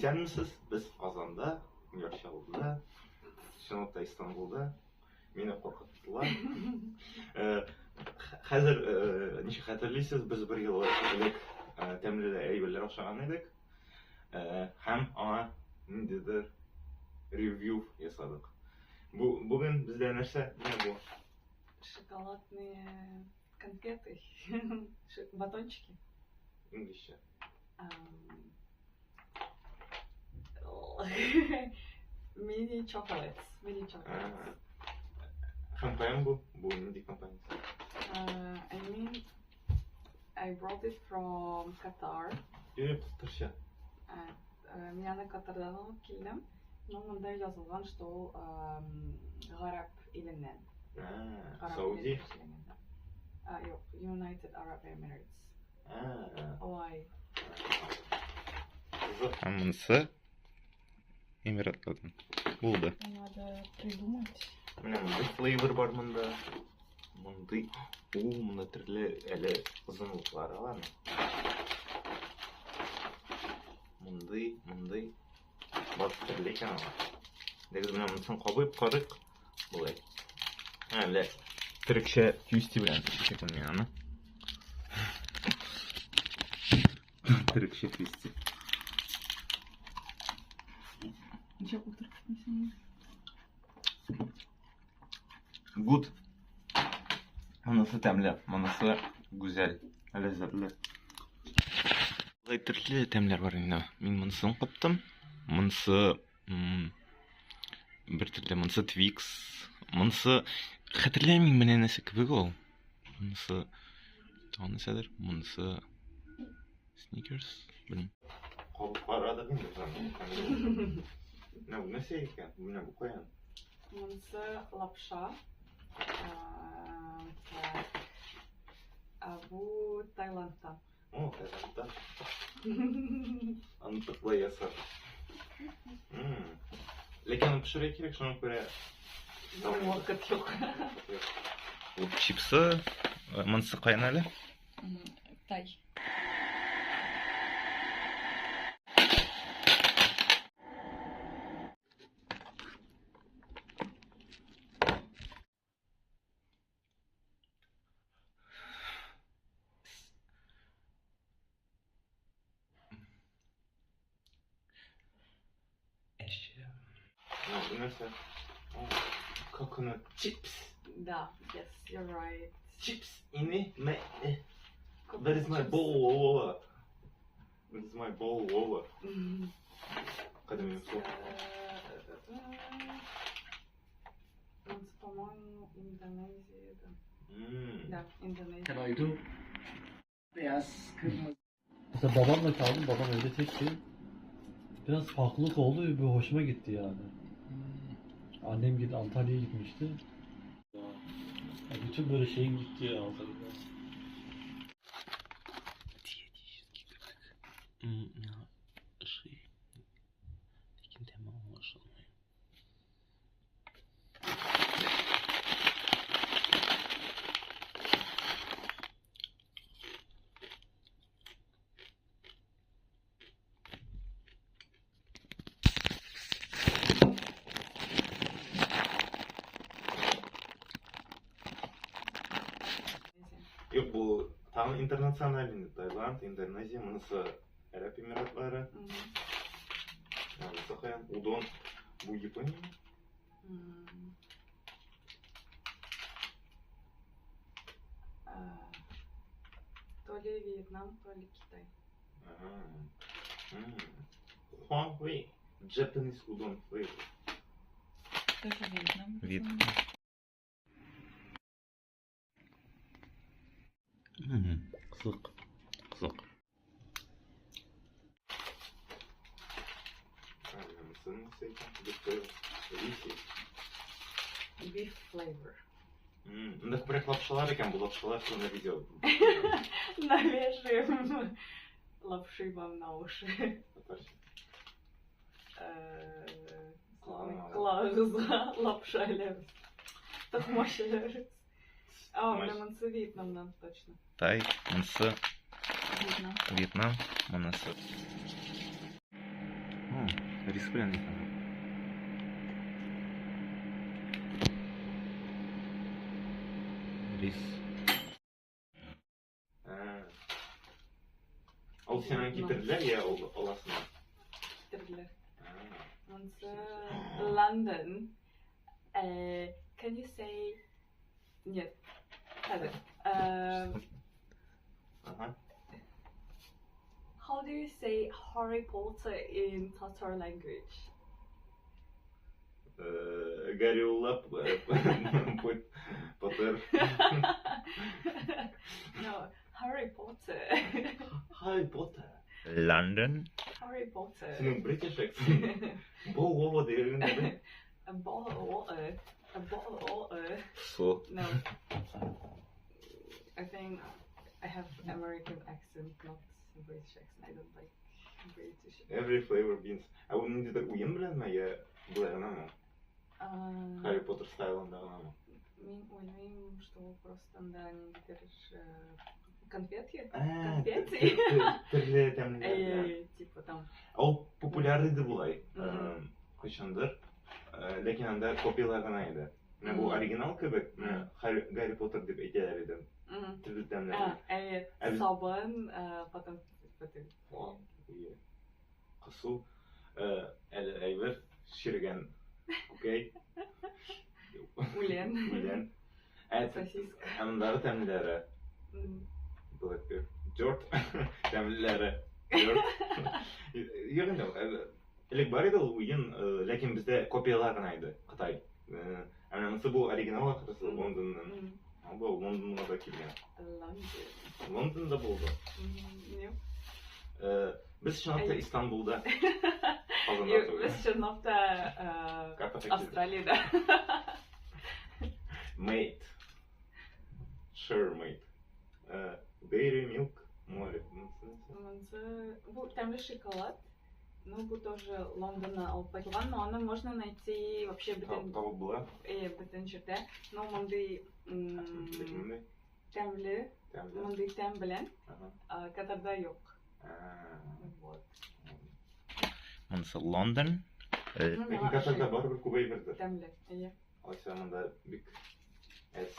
Исәнмесез, без Казанда, Яр Чаллыда, чынлап та Истанбулда. Мине куркыттылар. Хәзер ничек хәтерлисез, без бер ел элек тәмле әйберләр ашаган идек. Һәм аңа ниндидер ревью ясадык. Бу бүген бездә нәрсә? Менә бу. Шоколадные конфеты, батончики. Инглизчә. Mini chocolates. Mini chocolates. Һәм каян бу? Бу нинди компаниясе? I mean, I brought it from Qatar. Юк, татарча. Мин аны Катардан алып килдем. Но монда язылган, что ул гарәп иленнән. Сауди? Юк, United Arab Emirates. Ой. Һәм монысы Эмиратлардан. Булды. Надо придумать. Менә мондый флейвор бар монда. Мондый. О, монда төрле әле озынлыклары аларның. Мондый, мондый. Бар төрле икән алар. Дәгез менә монысын кабып карыйк. Болай. Әле төрекчә твисти белән пешерәчәкмен мин аны. Төрекчә твисти. Ничек утырып китмисең? Good. Монысы тәмле, монысы гүзәл, ләззәтле. Болай төрле тәмләр бар инде. Мин монысын каптым. Монысы бер төрле, монысы Twix. Монысы хәтерләмим менә нәрсә кебек ул. Монысы тагын нәрсәдер? Монысы Snickers, белмим. Кабып карадык инде без аны. Менә бу нәрсә икән? Менә бу каян? Монысы лапша. Так. А бу Таиландтан. О, Таиландтан. Аны тыклай ясар. Ләкин аны пешерергә кирәк, шуңа күрә вакыт юк. Бу чипсы, монысы каян әле? Тай. Әче. Бу нәрсә? Coconut chips. Да, yes, you're right. Chips in my That is my bowl. That is my bowl. Кадәм юк. По-моему, Индонезия, да. Да, Индонезия. Can I do? Beyaz, kırmızı. Mesela babamla kaldım. Babam evde tekti. Biraz farklılık oldu ve bu hoşuma gitti yani. Annem git Antalya'ya gitmişti. Ya bütün böyle şeyim gitti ya Antalya'da. Ләкин тәме аңлашылмый. Юк, бу тагын интернациональ инде. Таиланд, Индонезия, монысы Гарәп Эмиратлары. Монысы каян? Удон. Бу Япония. То ли Вьетнам, то ли Китай. Хуанхуэй. Japanese udon flavor. Тоже Вьетнам. Вьетнам. Кызык. Кызык. Beef flavor. Монда күбрәк лапшалар икән, бу лапшалар турында видео. Навешиваем лапши вам на уши. Колагыгызга лапша эләбез. Токмач эләбез. А, менә монысы Вьетнамнан, точно. Тай, монысы Вьетнам. Вьетнам, монысы. Рис белән икән. Рис. Ул сиңа китерделәр я ул аласың? Китерделәр. Монысы London. Can you say... Нет. Хәзер. Ага. How do you say Harry Potter in Tatar language? Гарри Улап, Поттер. No, Harry Potter. Harry Potter. London. Harry Potter. Синең British accent. Бу Вова дигән. A bottle of water. A bottle of water. Су. No. I think I have American accent, not British accent. I don't like British. Every flavor beans. Ә ул ниндидер уен беләнме я болай гынамы? Harry Potter стайлында гынамы? Мин уйлыйм, что ул просто анда ниндидер конфетки. Конфетти. Төрле тәмлеләр белән. Типа там. Ул популяр иде болай. Кайчандыр. Ләкин анда копиялар гына иде. Менә бу оригинал кебек, менә Гарри Поттер дип әйтәләр иде. Төрле тәмлеләр. Әйе, сабын, потом Кысу, әле әйбер, ширгән күкәй. Үлән. Үлән. Сосиска. Ә мондагы тәмлеләре. Black Pepper. Джорд. Тәмлеләре. Джорд. Юк инде, элек бар иде ул уен, ләкин бездә копиялар гына иде, Кытай. Ә менә монысы бу оригинал ахрысы Лондоннан. Бу Лондонга да килгән. Лондон. Лондонда булды. Юк. Без чынлап та Истанбулда. Казанда түгел. Без чынлап та Австралиядә. Mate. Sure, mate. Dairy Milk море. Монысы бу тәмле шоколад. Ну, бу тоже Лондоннан алып кайтылган, но аны можно найти вообще бөтен Табып була. Бөтен җирдә. Но мондый тәмле, мондый тәм белән Катарда юк. Вот. Монысы Лондон. Ләкин Катарда барыбер күп әйбердер. Тәмле, әйе. Алайса монда бик әз.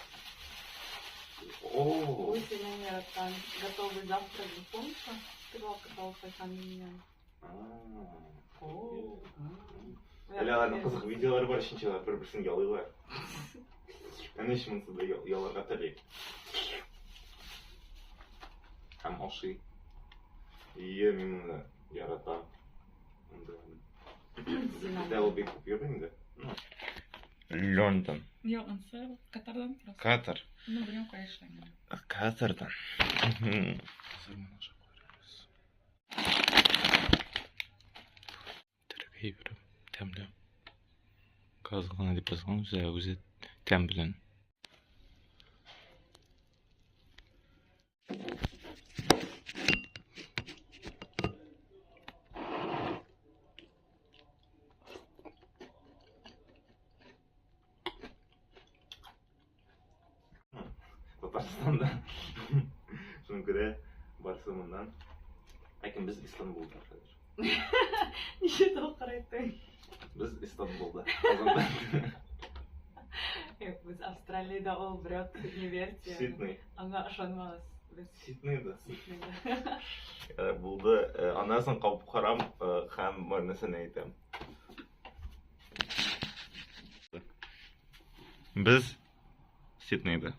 О! Бу синең яраткан готовый завтрак, помнишь? Ты вакыт алып кайткан миннән. Әле аларның кызык видеолары бар, чөнки алар бер-берсен ялыйлар. Әнә өчен монысы да яларга тели. Һәм ашый. Ие, мин моны яратам. Бездә ул бик күп юк инде. Лондон. Юк, анысы Катардан просто. Катар. Ну, белмим, кая эшләнгән. Катардан. Хәзер моны ашап карыйбыз. Төрек әйбере, тәмле. Газ гына дип язган үзе, үзе тәм белән. Татарстанда. Шуңа күрә барысы моннан. Ләкин без Истанбулда хәзер. Ничә тапкыр әйттең? Без Истанбулда. Казанда. Юк, без Австралиядә ул врет, не верьте. Сидней. Аңа ышанмагыз. Без Сиднейда. Сиднейда. Булды. Аннан соң кабып карам һәм бар нәрсәне әйтәм. Без Сиднейда.